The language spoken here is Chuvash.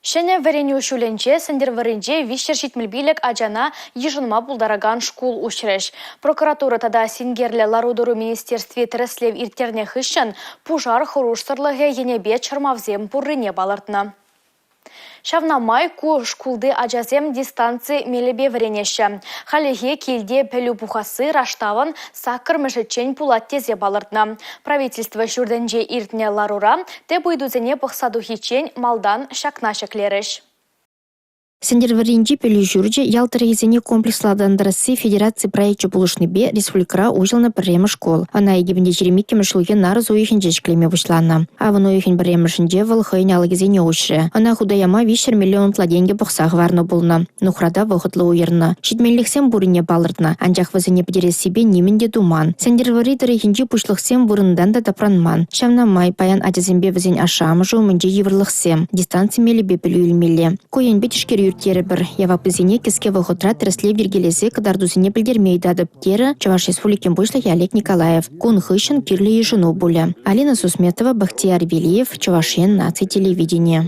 Ҫӗнӗ вӗренӳ ҫулӗнче Сӗнтӗрвӑрринче 375 ачана йышӑнма пултаракан шкул уҫрӗҫ. Прокуратура тата синкерлӗ лару-тӑру министерстви тӗрӗслев ирттернӗ хыҫҫӑн пушар хӑрушсӑрлӑхӗ енӗпе чӑрмавсем пуррине палӑртнӑ. Ҫавна май ку шкулти ачасем дистанци мелӗпе вӗренеҫҫӗ. Хальлӗхе килте пӗлӳ пухасси раштавӑн саккӑрмӗшӗччен пулать тесе палӑртнӑ. Правительство ҫуртӗнче иртнӗ ларура тӗп ыйтусене пӑхса тухиччен малтан ҫакна ҫӗклерӗҫ. Сӗнтӗрвӑрринчи пӗлӳ ҫурчӗ ял тӑрӑхӗсене комплекслӑ аталантарасси федераци проекчӗ пулӑшнипе республикӑра уҫӑлнӑ пӗрремӗш шкул. Ӑна 2022-мӗш ҫулхи нарӑс уйӑхӗнче ҫӗклеме пуҫланӑ. Авӑн уйӑхӗн пӗрремӗшӗнче вӑл хӑйӗн алӑкӗсене уҫрӗ. Ӑна хута яма 300 миллион ытла тенкӗ пӑхса хӑварнӑ пулнӑ. Нухрата вӑхӑтлӑ уйӑрнӑ. Ҫитменлӗхсем пуррине палӑртнӑ, анчах вӗсене пӗтерессипе нимӗн те туман. Сӗнтӗрвӑрри тӑрӑхӗнчи пуҫлӑхсем вырӑнтан та тапранман. Ҫавна май паян ачасемпе вӗсен ашшӗ-амӑшӗ умӗнче йывӑрлӑхсем, дистанци мелӗпе пӗлӳ илмелле. Ку енпе тишкерӳ ирттерӗпӗр. Яваплисене кӗске вӑхӑтра тӗрӗслев йӗркелесе кӑтартусене пӗлтерме ыйтатӑп, терӗ Чӑваш Республикин Пуҫлӑхӗ Олег Николаев. Кун хыҫҫӑн кирлӗ йышӑну пулӗ. Алина Сусметова, Бахтияр Велиев, Чӑваш Ен наци телевиденийӗ.